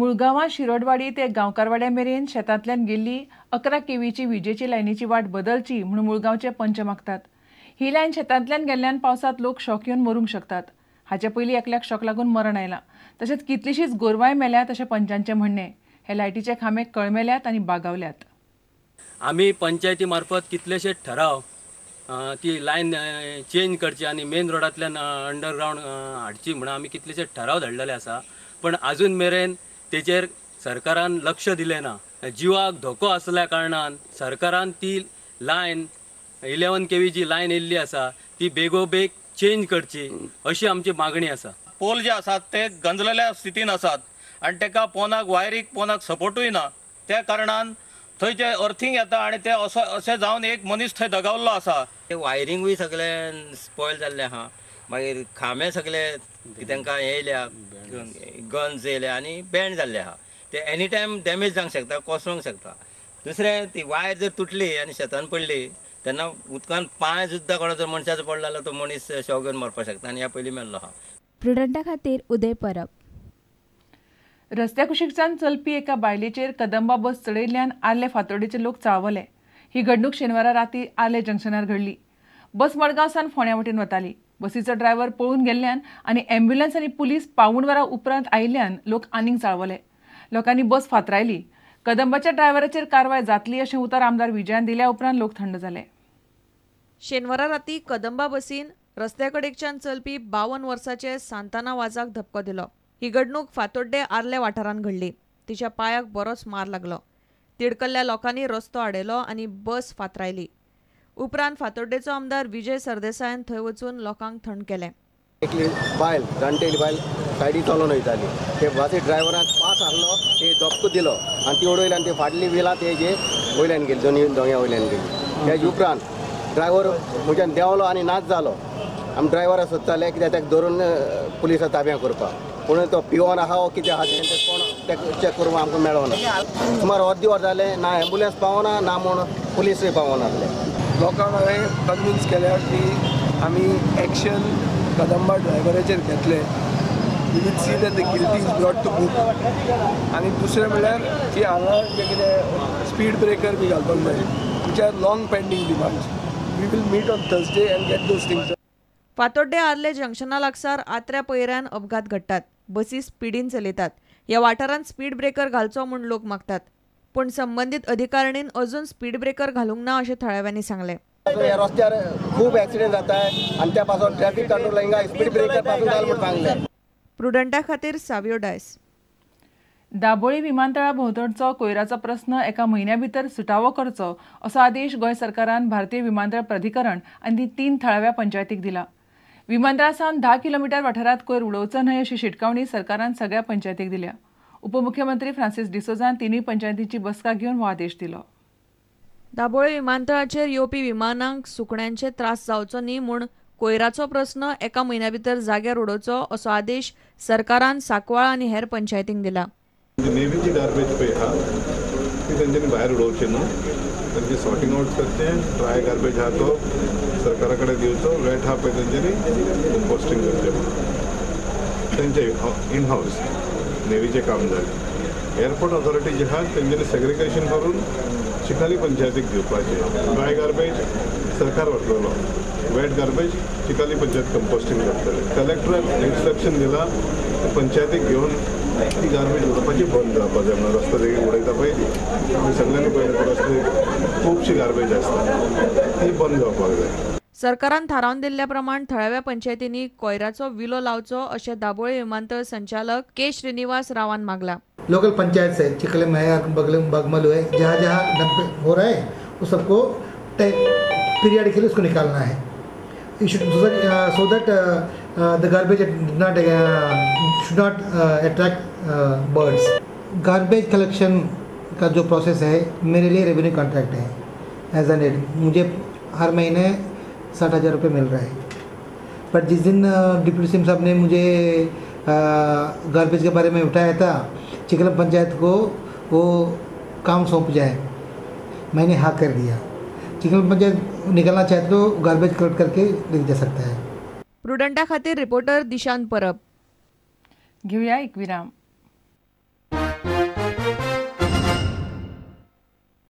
मुळगांवां शिरोडवाडी ते गांवकारवाड्या मेरेन शेतांतल्यान गेल्ली 11 केवीची विजेची लायनीची वाट बदलची म्हूण मुळगांवचे पंच मागतात. ही लायन शेतांतल्यान गेल्ल्यान पावसांत लोक शॉक येवन मरूंक शकतात. हाचे पयलीं एकल्याक शॉक लागून मरण आयलां, तशेंच कितलीशींच गोरवांय मेल्यात अशें पंचांचें म्हणणें. हे लायटीचे खांबे कळमेल्यात आनी बागावल्यात. आमी पंचायती मार्फत कितलेशे ठराव ती लायन चेंज करची आनी मेन रोडांतल्यान अंडरग्रावंड हाडची म्हणून आमी कितलेशे ठराव धाडलेले आसा, पण अजून मेरेन तेचेर सरकारान लक्ष दिलें ना. जिवाक धोको आसल्या कारणान सरकारान ती लायन 11 केवी जी लायन येयल्ली आसा ती बेगोबेग चेंज करची अशी आमची मागणी आसा. पोल जे आसात ते गंजलेल्या स्थितीन आसात आनी तेका पोनाक वायरीक पोनाक सपोर्टूय ना, त्या कारणान थंय जे अर्थिंग येता आनी ते अशें जावन एक मनीस थंय दगावल्लो आसा. ते वायरिंगूय सगळे स्पॉयल जाल्ले आहा, मागीर खांबे सगळे तांकां येयल्या, गन्स येयल्या आनी बँड जाल्ले आहा. ते एनी टायम डॅमेज जावंक शकता, कोसळोंक शकता. दुसरें ती वायर जर तुटली आनी शेतान पडली तेन्ना उदकान पांय सुद्दां कोणाचो मनशाचो पडलो जाल्यार तो मनीस शॉक घेवन मरपाक शकता आनी ह्या पयलीं मेल्लो आहा. प्रुडंटा खातीर उदय परब. रस्त्या कुशीकच्यान चलपी एका बायलेचेर कदंबा बस चडयल्ल्यान आर्ले फातोर्डेचे लोक चाळवले. ही घडणूक शेनवारा राती आर्ले जंक्शनार घडली. बस मडगांव सावन फोंड्या वटेन वताली. बसीचो ड्रायव्हर पळून गेल्ल्यान आनी ॲम्ब्युलन्स आनी पुलीस 3.75 वरां उपरांत आयिल्ल्यान लोक आनीक चाळवले. लोकांनी बस फातरायली. कदंबाच्या ड्रायव्हराचेर कारवाय जातली अशें उतर आमदार विजयान दिल्या उपरांत लोक थंड जाले. शेनवारा राती कदंबा बसीन रस्त्या कडेकच्यान चलपी 52 वर्साचे सांताना वाजाक धपको दिलो. ही घडणूक फातोड्डे आर्ले वाठारांत घडली. तिच्या पांयाक बरोच मार लागलो. तिडकल्ल्या लोकांनी रस्तो आडयलो आनी बस फातरायली. उपरांत फातोड्डेचो आमदार विजय सरदेसायान थंय वचून लोकांक थंड केलें. एकली बायल, जाणटेली बायल सायडी चलोवन वयताली, ते बसी ड्रायव्हरान पास हाडलो, ते धपको दिलो आनी ती उडयली आनी ती फाटली विलां ते जे वयल्यान गेली, दोनी दोंग्या वयल्यान गेली. तेज उपरांत ड्रायव्हर म्हज्यान देंवलो आनी नाच जालो. आमी ड्रायव्हरा सोदताले कित्याक ताका धरून पुलिसा ताब्यां करपाक, पूण तो पिवन आहा वो कितें आहा तें कोण तेका चॅक करूंक आमकां मेळोना. सुमार अर्दी वर जालें, ना एम्बुलन्स पावना ना म्हूण पुलिसूय पावनासले. लोकांक हांवें कन्विन्स केल्या की आमी एक्शन कदंबा ड्रायव्हराचेर घेतले. We will see that the guilty is brought to book. आनी दुसरें म्हणल्यार की हांगा जें कितें स्पीड ब्रेकर बी घालपाक जाय, which are long pending demands. We will meet on Thursday and get those things. Fatorda Arlem जंक्शना लागसार आत्र्या पयऱ्यान अपघात घडटात. बसी स्पिडीन चलयतात. ह्या वाठारांत स्पीड ब्रेकर घालचो म्हूण लोक मागतात, पूण संबंदीत अधिकारणीन अजून स्पीड ब्रेकर घालूंक ना अशें थळाव्यांनी सांगलें. रस्त्यार खूब एक्सिडेंट जाता आनी त्या पासून ट्रॅफिक कंट्रोल हिंगा स्पीड ब्रेकर पासून घाल म्हूण सांगलें. प्रुडंटा खातीर सावियो डायस. दाबोळी विमानतळा भोंवतणचो कोयराचो प्रस्न एका म्हयन्या भितर सुटावो करचो असो आदेश गोंय सरकारान भारतीय विमानतळ प्राधिकरण आनी 3 थळाव्या पंचायतीक दिला. विमानतळा सावन 10 किलोमिटर वाठारांत कोयर उडोवचो न्हय अशी शिटकावणी सरकारान सगळ्या पंचायतीक दिल्या. उपमुख्यमंत्री फ्रांसीस डिसोजान 3 पंचायतींची बसका घेवन हो आदेश दिलो. दाबोळी विमानतळाचेर येवपी विमानांक सुकण्यांचे त्रास जावचो न्ही म्हूण कोयराचो प्रस्न एका म्हयन्या भितर जाग्यार उडोवचो असो आदेश सरकारान सांकवाळ आनी हेर पंचायतींक दिला. नेव्हीची गार्बेज पळय आहा ती तेंच्यांनी भायर उडोवची न्हू, तेंचे सॉर्टिंग आउट करचें. ड्राय गार्बेज आहा तो सरकारा कडेन दिवचो, वेट आहा पळय तेंच्यांनी कंपोस्टींग करचें. तेंचे इन हावस नेव्हीचें काम जालें. एअरपोर्ट ऑथॉरिटी जे आहा तेंच्यांनी सेग्रिगेशन करून चिखाली पंचायतीक दिवपाचें. ड्राय गार्बेज सरकार व्हरतलो, वेट गार्बेज चिखाली पंचायत कंपोस्टींग करतले. कलेक्टरान इन्स्ट्रक्शन दिलां पंचायतीक घेवन ती गार्बेज उडोवपाची बंद जावपाक जाय म्हणून. रस्तो देगेक उडयता पळय ती आमी सगळ्यांनी पळयलें, रस्ते खुबशी गार्बेज आसता ती बंद जावपाक जाय. सरकारान थारावन दिल्ल्या प्रमाण थळाव्या पंचायतींनी कोयराचो विलो लावचो अशें दाबोळी विमानतळ संचालक के श्रीनिवास रावान मागला. लोकल पंचायत से चिखले में है, बगमलू है, जहाँ जहाँ डंप हो रहा है वो सबको पीरियडिकली उसको निकालना है. So that the garbage not should not attract birds. Garbage collection का जो प्रोसेस है मेरे लिए रेवेन्यू कॉन्ट्रैक्ट है एज एन एड. मुझे हर महीने 60,000 रुपये मिल रहा है. पर जिस दिन डिप्टी सीएम साहब ने मुझे गार्बेज के बारे में उठाया था, चिकलम पंचायत को वो काम सौंप जाए, मैंने हाँ कर दिया. चिकलम पंचायत निकालना चाहे तो गार्बेज कलेक्ट करके ले जा सकता है. प्रुडंटा खातीर रिपोर्टर दिशांत परब. घेऊया एक विराम.